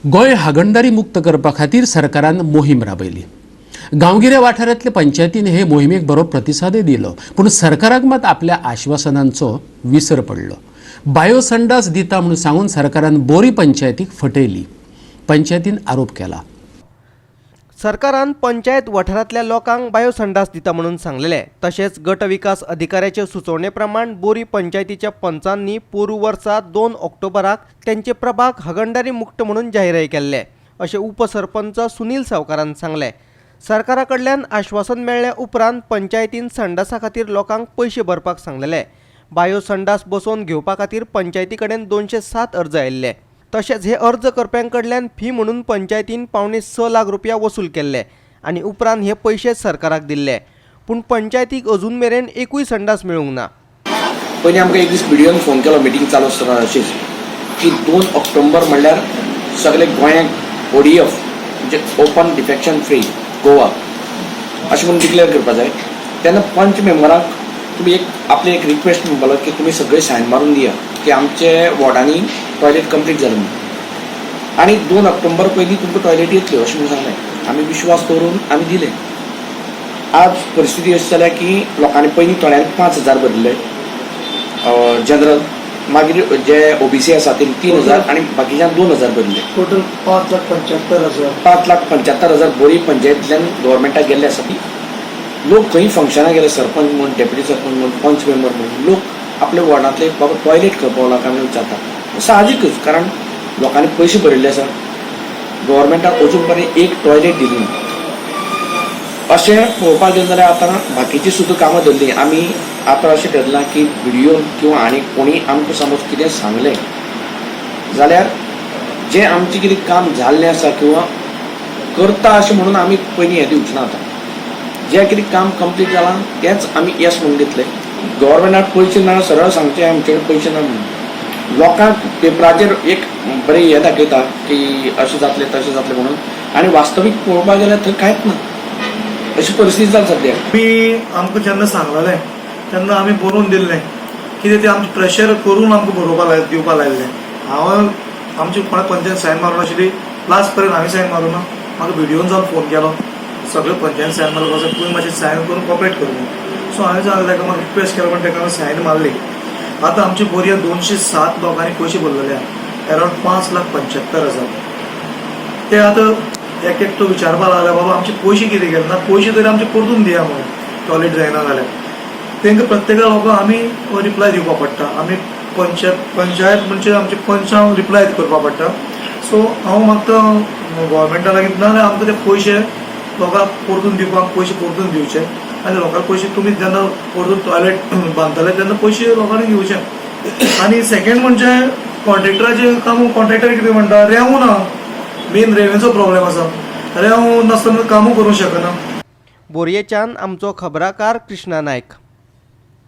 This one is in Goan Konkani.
गोंय हागणदारी मुक्त करपा खातीर सरकारान मोहीम राबयली. गांवगिऱ्या वाठारांतल्या पंचायतीन हे मोहिमेक बरो प्रतिसादय दिलो, पूण सरकाराक मात आपल्या आश्वासनांचो विसर पडलो. बायो संडास दिता म्हणून सांगून सरकारान बोरी पंचायतीक फटयली. पंचायतीन आरोप केला. सरकारान पंचायत वाठारांतल्या लोकांक बायो संडास दिता म्हणून सांगलेले. तशेंच गट विकास अधिकाऱ्याचे सुचोवणे प्रमाण बोरी पंचायतीच्या पंचांनी पोरू वर्सा 2 ऑक्टोबराक त्यांचे प्रभाग हगणदारी मुक्त म्हणून जाहीरय केल्ले, अशें उपसरपंच सुनील सावकारान सांगलें. सरकारा कडल्यान आश्वासन मेळ्ळ्या उपरांत पंचायतीन संडासा खातीर लोकांक पयशे भरपाक सांगलेले. बायो संडास बसोवन घेवपा खातीर पंचायती कडेन 207 अर्ज आयिल्ले. तशेंच हे अर्ज करप्यां कडल्यान फी म्हणून पंचायतीन 5.75 लाख रुपया वसूल केल्ले आनी उपरांत हे पयशे सरकाराक दिल्ले. पूण पंचायतीक अजून मेरेन एकूय संडास मेळूंक ना. पयलीं आमकां एक दीस बीडीओन फोन केलो, मिटींग चालू आसतना अशीच की 2 ऑक्टोबर म्हणल्यार सगळे गोंयांक ओडीएफ म्हणजे ओपन डिफेकेशन फ्री गोवा अशें म्हणून डिक्लेअर करपा जाय. तेन्ना पंच मेंबरांक तुमी एक आपले एक रिक्वेस्ट म्हणपालो की तुमी सगळे सायन मारून दिया की आमचे वॉर्डांनी टॉयलेट कंप्लीट जालें म्हणून आनी 2 ऑक्टोबर पयलीं तुमकां टॉयलेट येतल्यो अशें म्हणून सांगलें. आमी विश्वास दवरून आमी दिले. आज परिस्थिती अशी जाल्या की लोकांनी पयलीं थोड्यांनी 5,000 भरिल्ले जनरल, मागीर जे ओबीसी आसा ते 3,000 आनी बाकीच्यान 2,000 भरले. टोटल 5,75,000. 5,75,000 बोरी पंचायतींतल्यान गव्हर्मेंटाक गेल्ले आसा. लोक खंय फंक्शनाक गेले, सरपंच म्हूण, डेप्युटी सरपंच म्हूण, पंच मेंबर म्हूण, लोक आपल्या वॉर्डांतले बाबा टॉयलेट खंय पावला काय म्हणून विचारता. साहजिकूच, कारण लोकांनी पयशे भरिल्ले आसा. गव्हर्मेंटान अजून पर्यंत एक टॉयलेट दिली ना. अशें पळोवपाक गेलें जाल्यार आतां बाकीची सुद्दां कामां धरलीं आमी. आतां अशें ठरलां की बीडीओ किंवा आनी कोणी आमकां समज कितें सांगलें जाल्यार जें आमचें कितें काम जाल्लें आसा किंवा करता अशें म्हणून आमी पयलीं हें दिवचें ना. आतां जें कितें काम कंप्लीट जालां तेंच आमी येस म्हणून दितले. गव्हर्मेंटाक पयशे ना, सरळ सांगचें आमचे कडेन पयशे ना म्हणून. लोकांक पेपराचेर एक बरें हें दाखयता की अशें जातलें, तशें जातलें म्हणून आनी वास्तवीक पळोवपाक गेल्यार थंय कांयच ना, अशी परिस्थिती जाल्या सद्या. आमी आमकां जेन्ना सांगलेलें तेन्ना आमी बरोवन दिल्लें. कितें तें आमचें प्रेशर करून आमकां बरोवपा लाय दिवपा लायल्लें. हांव आमची कोणा पंचायत सायन मारूंक नाशिल्ली. लास्ट पर्यंत हांवें सायन मारूं ना. म्हाका बीडीओन जावन फोन केलो, सगळे पंचायत सायन मारलो आसा, तुवें मातशें सायन करून कॉपरेट कर म्हणून. सो हांवें सांगलें ताका, म्हाका रिक्वेस्ट केलो, पण ताका हांवें सायन मारली. आतां आमचे बोरये 207 लोकांनी पयशे भरलेले आहा, अरावंड 5,75,000. ते आतां एक एकटो विचारपा लागला, बाबा आमचे पयशे कितें गेले ना, पयशे तरी आमचे परतून दिया म्हणून, टॉयलेट जायना जाल्यार. तांकां प्रत्येका लोकांक आमी रिप्लाय दिवपा पडटा. आमी पंचायत, पंचायत म्हणजे आमचे पंचांक रिप्लाय करपा पडटा. सो हांव मागता गव्हर्मेंटा लागीं, ना जाल्यार आमकां ते पयशे लोकांक परतून दिवपाक, पयशे परतून दिवचे आनी लोकांक पयशे तुमी जेन्ना परतून टॉयलेट बांदतले तेन्ना पयशे लोकांनी घेवचे. आनी सेकंड म्हणजे कॉन्ट्रेक्टराचे काम. कॉन्ट्रेक्टर कितें म्हणटा, रेंव ना. मेन रेंवेचो प्रॉब्लेम आसा. रेंव नासतना कामूय करूंक शकना. बोरयेच्यान आमचो खबराकार कृष्णा नायक.